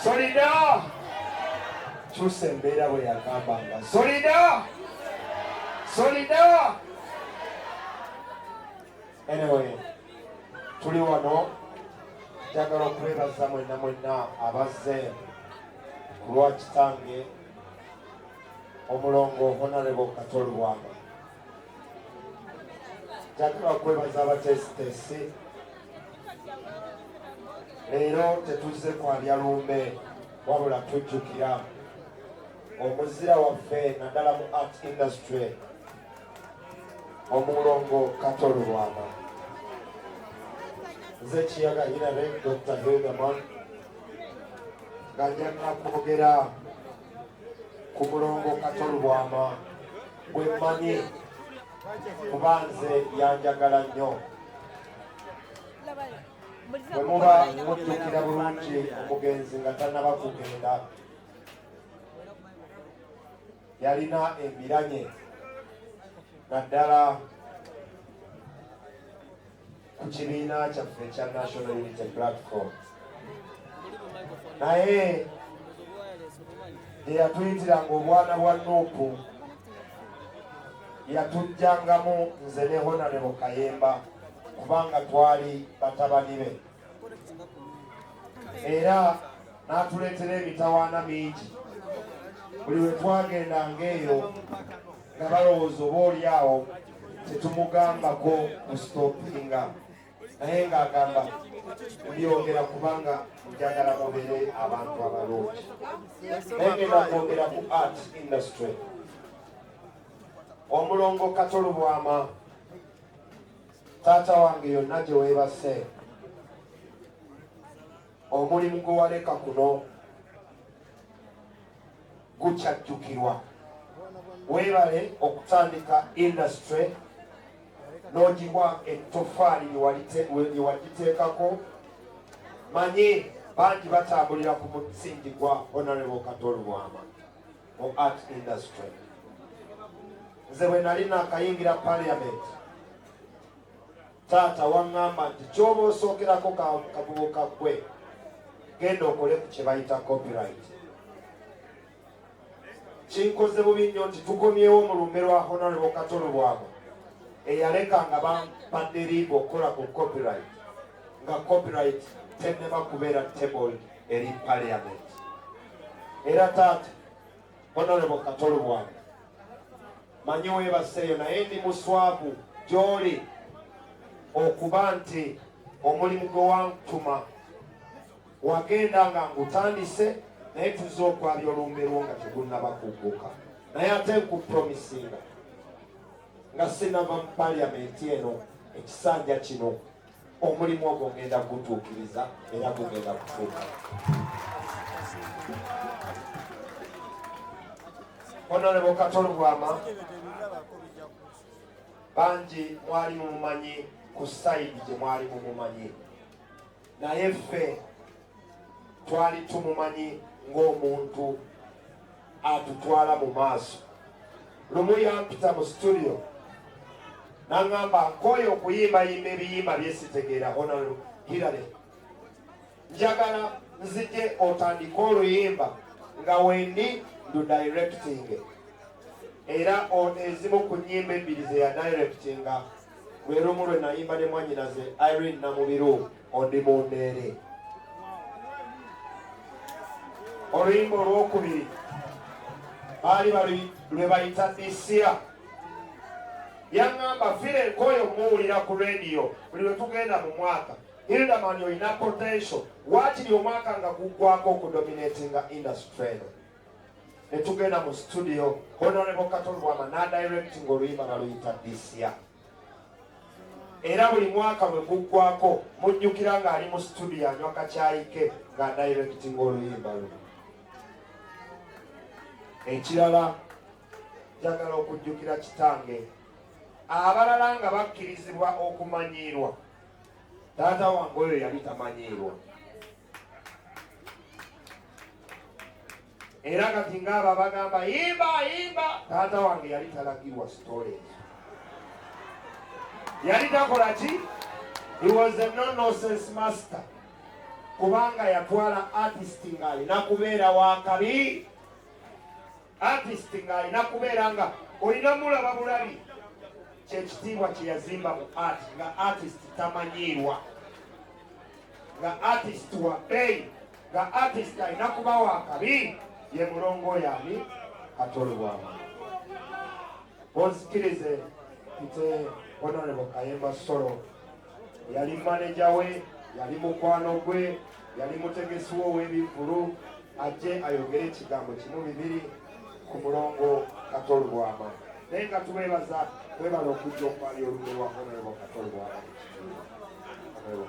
Solida kyusa embeera bwe yagambanga solida solida. Anyway, tuli wano njagala okwebaza mwenna mwenna abazze ku lwa kitange omulongo Honorable Kato Lubwama. Njagala okwebaza abateesiteesi. Leero tetuzze kwabya lumbe wabula tujjukira omuzira waffe naddala mu art industry omulongo Kato Lubwama. Nze Kiyaga Hillary Dr. Hilderman nga njagala kwogera ku mulongo Kato Lubwama gwe mmanyi kuba nze yanjagala nnyo. Bwe muba mujjukira bulungi omugenzi nga tannaba kugenda yalina embiranye naddala ku kibiina kyaffe ekya National Unity Platform, naye gye yatuyitiranga obwana bwa Nuupu yatujjangamu nze ne Honarebo Kayemba kubanga twali batabani be, era n'atuleetera emitawaana mingi. Buli lwe twagendanga eyo nga balowooza oba oli awo tetumugambako kusitopinga, naye ng'agamba mbyogera kubanga njagala mubeere abantu abalungi. Naye ngenda kwogera ku art industry. Omulongo Kato Lubwama, taata wange yonna gye weebase, omulimu gwe waleka kuno gukyajjukirwa. Weebale okutandika industry n'ogiwa ettofaali lye wagiteekako. Manyi bangi batambulira ku musingi gwa Honorable Kato Lubwama mu art industry. Nze bwe nali nakayingira parliament, taata waŋŋamba nti ky'oba osookerako kavubuka gwe, genda okole ku kye bayita copyright. Kinkoze bubi nnyo nti tukomyewo mu lumbe lwa Honorable Kato Lubwama eyaleka nga bampadde liivu okukola ku copyright nga copyright tenneba kubeera table eri parliament. Era taata Honorable Kato Lubwama, manyi weebaseeyo, naye ndi muswavu gy'oli okuba nti omulimu gwe wantuma wagenda nga ngutandise, naye tuzze okwabya olumbe lwo nga tegunnaba kugguka. Naye ate nkupromisinga nga sinava mu parliament eno ekisanja kino, omulimu ogwo ngenda kugutuukiriza era gugenda kutuuka. Honorable Kato Lubwama, bangi mwali mumumanyi ku sayidi gye mwali mumumanyi, naye ffe twali tumumanyi ng'omuntu atutwala mu maaso. Lumu yampita mu studio n'aŋŋamba nkooye okuyimbayimba ebiyimba byesitegeera. Honorable Hillary, njagala nzije otandike oluyimba nga wendi ndu directing. Era ezimu ku nnyimba ebbiri ze ya directinga lwe lumu lwe nayimba ne mwannyinaze Irene Namubiru, Ondi Mundeere. Oluyimba olwokubiri baali bali lwe bayita Disia. Yaŋŋamba fire nkooyo muwulira ku rediyo buli lwe tugenda mu mwaka. Hilderman, olina potential, waakiri omwaka nga guggwako okudominatinga industry eno. Ne tugenda mu studio, Honorable Kato Lubwama n'adirecting oluyimba baluyita Disia. Era buli mwaka bwe guggwako mujjukira ng'ali mu studio anywa kacyayi ke ng'adirecting oluyimba luno. Ekirala, njagala okujjukira kitange. Abalala nga bakkirizibwa okumanyiirwa, taata wange oyo yali tamanyiirwa. Era kati ng'abo abagamba yimba yimba, taata wange yali talagirwa sitole ezo, yali takola ki. He was a no nonsense master. Kubanga yatwala artist ng'alina kubeera wakabi, artist ng'alina kubeera nga olina mulaba bulabi. Kyekitiibwa kye yazimba mu art, nga artist tamanyiirwa, nga artist wa bbeeyi, nga artist alina kuba wakabi. Ye mulongo oyo ani? Kato Lubwama. Onzikirize nte Honorable Kayemba Solo, yali maneja we, yali mukwano gwe, yali mutegesi we ow'ebivvulu, ajje ayogere ekigambo kimu bibiri ku mulongo Kato Lubwama. Naye nga tubeebaza, mwebala okujja okwali olumbe lwa Honorable Kato Lubwama mu kitiibwa.